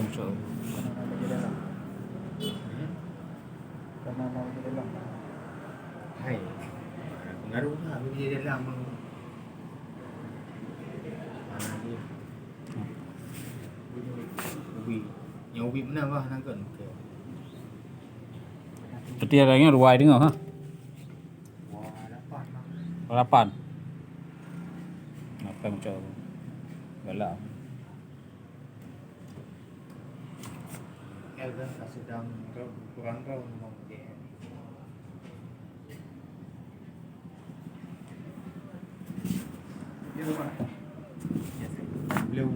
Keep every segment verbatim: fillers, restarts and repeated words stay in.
Insya Allah. Hai, pengaruh lah bagi dalam. Ah, dia. Ubi. Yang ubi mana bah nangkon? Okey. Berarti ada yang ruai tengok, ha? Wah, lapan lah. Lapan. Lapan macam galak. L kan sedang kurang tahu memang dia. Dia rumah. Belum.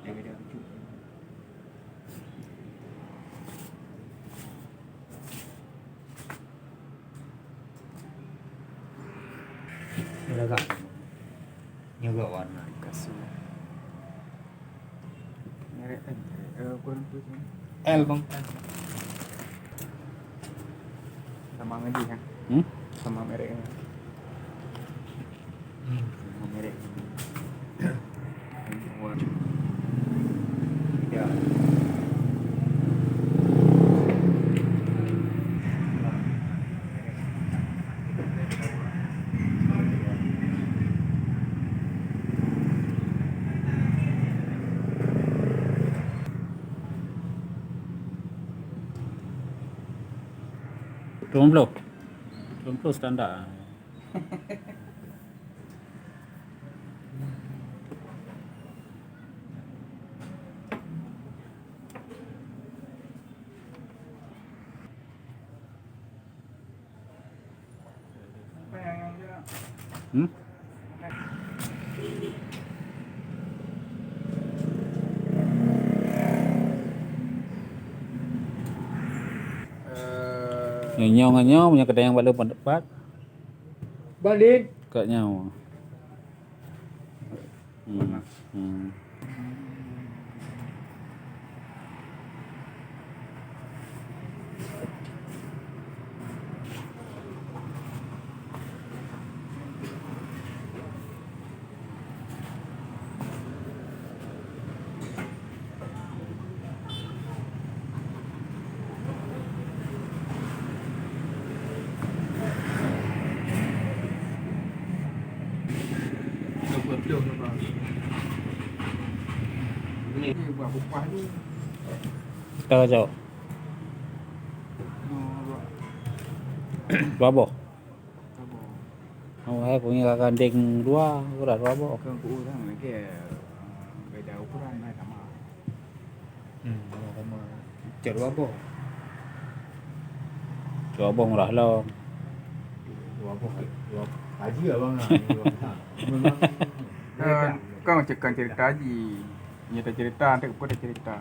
Dia beda lucu. Lagak. Nyoe gak warna kasih. Merek kan? Eh, ukuran tu sini. L, bang. Sama ngaji kan? Hmm? Sama merek kan? Hmm, sama merek. Tujuh puluh. Tujuh puluh standar. Hmm? Nyoe, nyoe, nyoe, punya kedai yang baru pendapat. Balik. Kat nyawa. Hmm. Hmm. Kita kacau. Dua boh. Oh, hai, pungi ka gandeng dua, udah dua boh. Bukan ku urang lagi, beda ukuran lah sama. Hmm, sama-sama. Cek dua boh. Dua boh murah lom. Dua boh, dua boh. Haji abang lah. Memang. Kan, kan macam kan cerita haji. Nyata cerita, tak apa dah cerita.